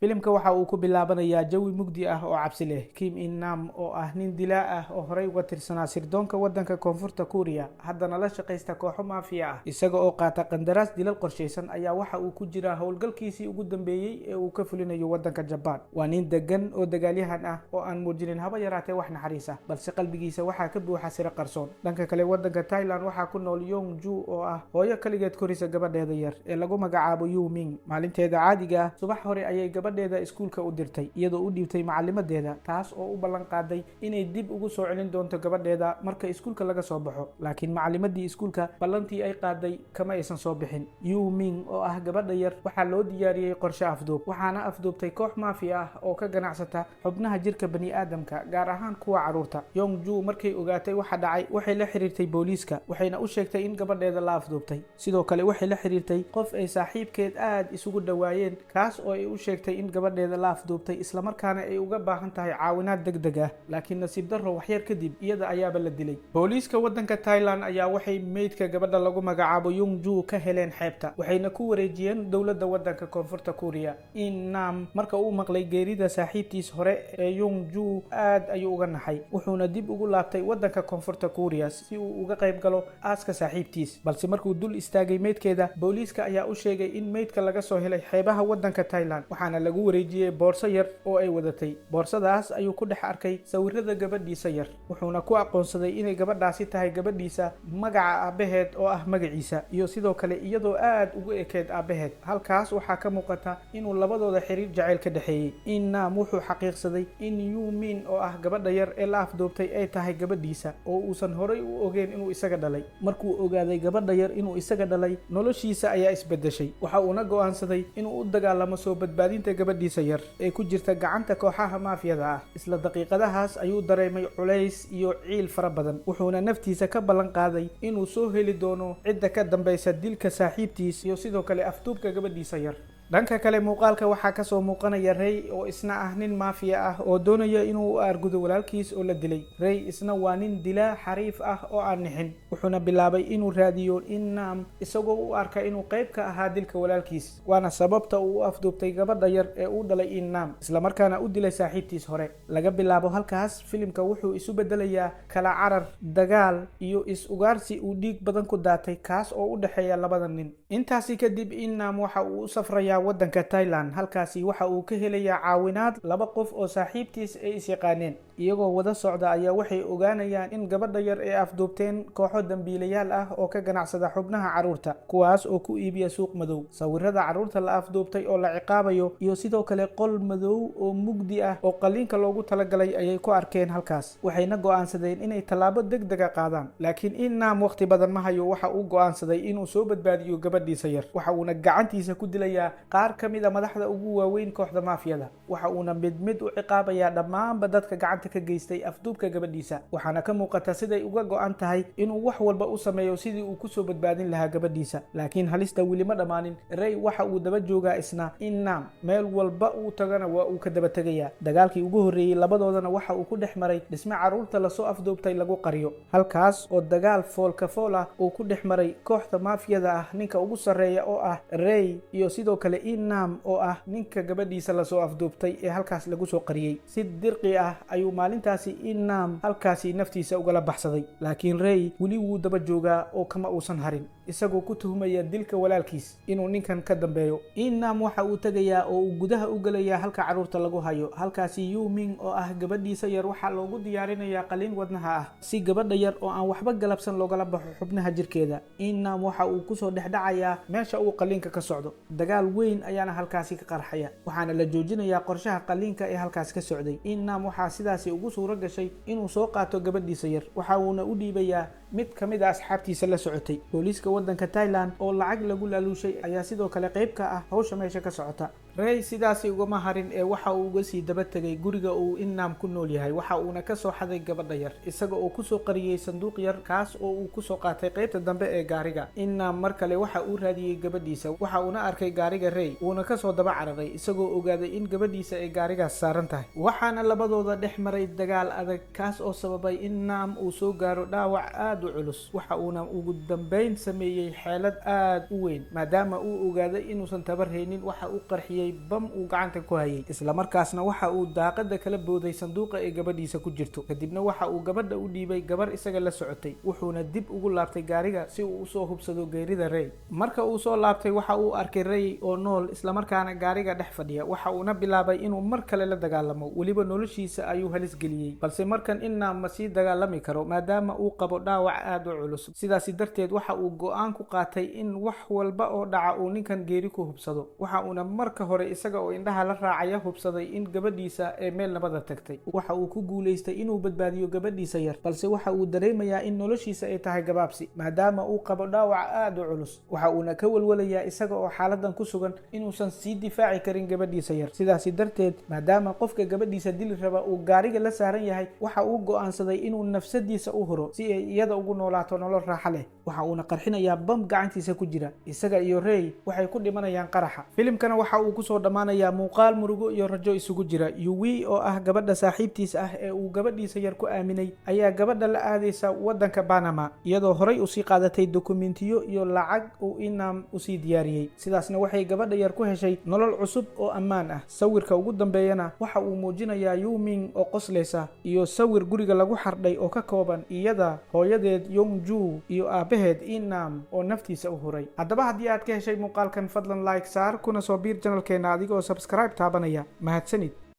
Filimka waxa uu ku bilaabanayaa jawi mugdi ah oo cabsi leh. Kim In Nam oo ah nin dilaa ah oo horey uga tirsanaa sirdoonka waddanka Koonfurta Kuuriya, haddana la shaqaysta kooxo maafiya ah, isaga oo qaata qandaraas dilal qorshaysan, ayaa waxa uu ku jiraa howlgalkiisii ugu dambeeyey ee uu ka fulinayo waddanka Jabaan. Waa nin degan oo dagaalyahan ah oo aan muujinin haba yaraatee wax naxariis ah, balse qalbigiisa waxaa ka buuxa siro qarsoon. Dhanka kale, waddanka Thailand waxaa ku nool Yong Ju oo ah hooyo kaligeed korisa gabadheeda yar ee lagu magacaabo Yu Ming. Maalinteeda caadiga ah, subax hore ayay gabadheeda iskuulka u dirtay, iyadoo u dhiibtay macalimadeeda, taas oo u ballan qaaday inay dib ugu soo celin doonto gabadheeda marka iskuulka laga soo baxo. Laakiin macalimadii iskuulka ballantii ay qaaday kama aysan soo bixin. Yu Ming oo ah gabadha yar waxaa loo diyaariyey qorshe afduub, waxaana afduubtay koox maafiya ah oo ka ganacsata xubnaha jirka bani aadamka, gaar ahaan kuwa carruurta. Yong Ju markay ogaatay waxa dhacay, waxay la xiriirtay booliiska, waxayna u sheegtay in gabadheeda la afduubtay. Sidoo kale waxay la xiriirtay qof ay saaxiibkeed aad isugu dhowaayeen, kaas oo ay u sheegtay in gabadheeda la afduubtay, islamarkaana ay uga baahan tahay caawinaad deg deg ah. Laakiin nasiib darro, waxyar kadib iyada ayaaba la dilay. Booliiska waddanka Thailand ayaa waxay meydka gabadha lagu magacaabo Yung Ju ka heleen xeebta, waxayna ku wareejiyeen dowladda waddanka Koonfurta Kuuriya. In Nam marka uu maqlay geerida saaxiibtiis hore ee Yung Ju, aad ayuu uga naxay, wuxuuna dib ugu laabtay waddanka Koonfurta Kuuriya si uu uga qayb galo aaska saaxiibtiis. Balse markuu dul istaagay meydkeeda, booliiska ayaa u sheegay in meydka laga soo helay xeebaha waddanka Thailand, waxaana lagu wareejiyey boorso yar oo ay wadatay. Boorsadaas ayuu ku dhex arkay sawirada gabadhiisa yar, wuxuuna ku aqoonsaday inay gabadhaasi tahay gabadhiisa, magaca aabbaheed oo ah magaciisa, iyo sidoo kale iyadoo aad ugu ekeed aabbaheed. Halkaas waxaa ka muuqata inuu labadooda xiriir jacayl ka dhexeeyey. In Nam wuxuu xaqiiqsaday in Yumin oo ah gabadha yar ee la afduubtay ay tahay gabadhiisa oo uusan horay u ogeyn inuu isaga dhalay. Markuu ogaaday gabadha yar inuu isaga dhalay, noloshiisa ayaa isbedeshay, waxa uuna go'aansaday inuu u dagaalamo soo badbaadinta gabadhiisa yar ee ku jirta gacanta kooxaha maafiyada ah. Isla daqiiqadahaas ayuu dareemay culays iyo ciil fara badan, wuxuuna naftiisa ka ballan qaaday inuu soo heli doono cidda ka dambaysa dilka saaxiibtiis iyo sidoo kale afduubka gabadhiisa yar. Dhanka kale, muuqaalka waxaa kasoo muuqanaya Rey oo isna ah nin maafiya ah oo doonaya inuu u aargudo walaalkiis oo la dilay. Rey isna waa nin dilaa xariif ah oo aan nixin, wuxuuna bilaabay inuu raadiyo Innam, isagoo u arka inuu qayb ka ahaa dilka walaalkiis, waana sababta uu u afduubtay gabadha yar ee uu dhalay Innam, islamarkaana u dilay saaxiibtiis hore. Laga bilaabo halkaas, filimka wuxuu isu bedelayaa kala carar, dagaal iyo is ugaarsi uu dhiig badan ku daatay, kaas oo u dhexeeya labada nin. Intaasi kadib, Innam waxa uu u safrayaa waddanka Thailand. Halkaasi waxa uu ka helayaa caawinaad laba qof oo saaxiibtiis ay is yaqaaneen. Iyagoo wada socda ayaa waxay ogaanayaan in gabadha yar ay afduubteen kooxo dambiilayaal ah oo ka ganacsada xubnaha carruurta, kuwaas oo ku iibiya suuq madow. Sawirada carruurta la afduubtay oo la ciqaabayo iyo sidoo kale qol madow oo mugdi ah oo qaliinka loogu talagalay ayay ku arkeen halkaas, waxayna go'aansadeen inay tallaabo deg dega qaadaan. Laakiin Innam waqti badan ma hayo. Waxa uu go'aansaday inuu soo badbaadiyo gabadhiisa yar, waxa uuna gacantiisa ku dilayaa qaar ka mid a madaxda ugu waaweyn kooxda maafiyada, waxa uuna mid mid u ciqaabayaa dhammaanba dadka gacanta ka geystay afduubka gabadhiisa. Waxaana ka muuqata siday uga go'an tahay inuu wax walba u sameeyo sidii uu kusoo badbaadin lahaa gabadhiisa. Laakiin halista weli ma dhammaanin. Rey waxa uu daba joogaa isna Innam, meel walba uu tagana waa uu ka daba tegayaa. Dagaalkii ugu horreeyey labadoodana waxa uu ku dhex maray dhisme carruurta lasoo afduubtay lagu qariyo, halkaas oo dagaal foolka fool ah uu ku dhex maray kooxda maafiyada ah ninka ugu sarreeya oo ah Rey iyo sidoo kale Innam oo ah ninka gabadhiisa lasoo afduubtay ee halkaas lagu soo qariyey. Si dirqi ah ayuu maalintaasi Innam halkaasi naftiisa ugala baxsaday, laakiin Rey weli wuu daba joogaa oo kama uusan harin, isagoo ku tuhmaya dilka walaalkiis inuu ninkan ka dambeeyo. Innam waxa uu tegayaa oo uu gudaha u gelayaa halka carruurta lagu hayo. Halkaasi Yuming oo ah gabadhiisa yar waxaa loogu diyaarinayaa qaliin wadnaha ah, si gabadha yar oo aan waxba galabsan loogala baxo xubnaha jirkeeda. Innam waxa uu kusoo dhexdhacayaa meesha uu qaliinka ka socdo. Dagaal weyn ayaana halkaasi ka qarxaya, waxaana la joojinayaa qorshaha qaliinka ee halkaas ka socday. Innam waxaa sidaasi ugu suuro gashay inuu soo qaato gabadhiisa yar, waxa uuna u dhiibayaa mid ka mid a asxaabtiisa la socotay. Booliiska waddanka Thailand oo lacag lagu laaluushay ayaa sidoo kale qayb ka ah hawsha meesha ka socota. Rey sidaasi ugama harin ee waxa uu uga sii daba tegay guriga uu Innam ku nool yahay, waxa uuna ka soo xaday gabadha yar, isaga oo kusoo qariyey sanduuq yar, kaas oo uu kusoo qaatay qaybta dambe ee gaariga. Innam mar kale waxa uu raadiyey gabadhiisa, waxa uuna arkay gaariga Rey, wuuna kasoo daba cararay, isagoo ogaaday in gabadhiisa ay gaarigaas saaran tahay. Waxaana labadooda dhex maray dagaal adag, kaas oo sababay in Nam uu soo gaaro dhaawac aad u culus. Waxa uuna ugu dambeyn sameeyey xeelad aad u weyn. Maadaama uu ogaaday inuusan tabar haynin, waxa uu qarxiyey qarxiyey bam uu gacanta ku hayay. Islamarkaasna waxa uu daaqada kala booday sanduuqa ay gabadhiisa ku jirto. Kadibna waxa uu gabadha u dhiibay gabar isaga la socotay, wuxuuna dib ugu laabtay gaariga si uu usoo hubsado geerida Ray. Marka uu soo laabtay, waxa uu arkay Ray oo nool, islamarkaana gaariga dhex fadhiya. Waxa uuna bilaabay inuu mar kale la dagaalamo, weliba noloshiisa ayuu halis geliyey. Balse markan Inam ma sii dagaalami karo, maadaama uu qabo dhaawac aada u culus. Sidaasi darteed waxa uu go-aan ku qaatay in wax walba oo dhaca uu ninkan geeri ku hubsado. Waxa uuna marka hore isaga oo indhaha la raacaya hubsaday in gabadhiisa ee meel nabada tagtay. Waxa uu ku guulaystay inuu badbaadiyo gabadhiisa yar, balse waxa uu dareemayaa in noloshiisa ay tahay gabaabsi, maadaama uu qabo dhaawac aada u culus. Waxa uuna ka walwalayaa, isaga oo xaaladan ku sugan, inuusan sii difaaci karin gabadhiisa yar. Sidaasi darteed, maadaama qofka gabadhiisa dili raba uu gaariga la saaran yahay, waxa uu go'aansaday inuu nafsadiisa u huro si ay iyada ugu noolaato nolol raaxa leh. Waxa uuna qarxinayaa bam gacantiisa ku jira. Isaga iyo Ray waxay ku dhimanayaan qaraxa. Filimkana waxa uu kusoo dhammaanayaa muuqaal murugo iyo rajo isugu jira. Yuwi oo ah gabadha saaxiibtiis ah ee uu gabadhiisa yar ku aaminay ayaa gabadha la aadaysa waddanka Panama, iyadoo horay usii qaadatay dokumentiyo iyo lacag uu Inam usii diyaariyey. Sidaasna waxay gabadha yar ku heshay nolol cusub oo ammaan ah. Sawirka ugu dambeeyana waxa uu muujinayaa Yuming oo qoslaysa iyo sawir guriga lagu xardhay oo ka kooban iyada, hooyadeed Yongju iyo aabaheed Inam oo naftiisa u huray. Haddaba haddii aad ka heshay muuqaalkan, fadlan like saar, kuna soo biir channelkeena adigoo subscribe taabanaya. Mahadsanid.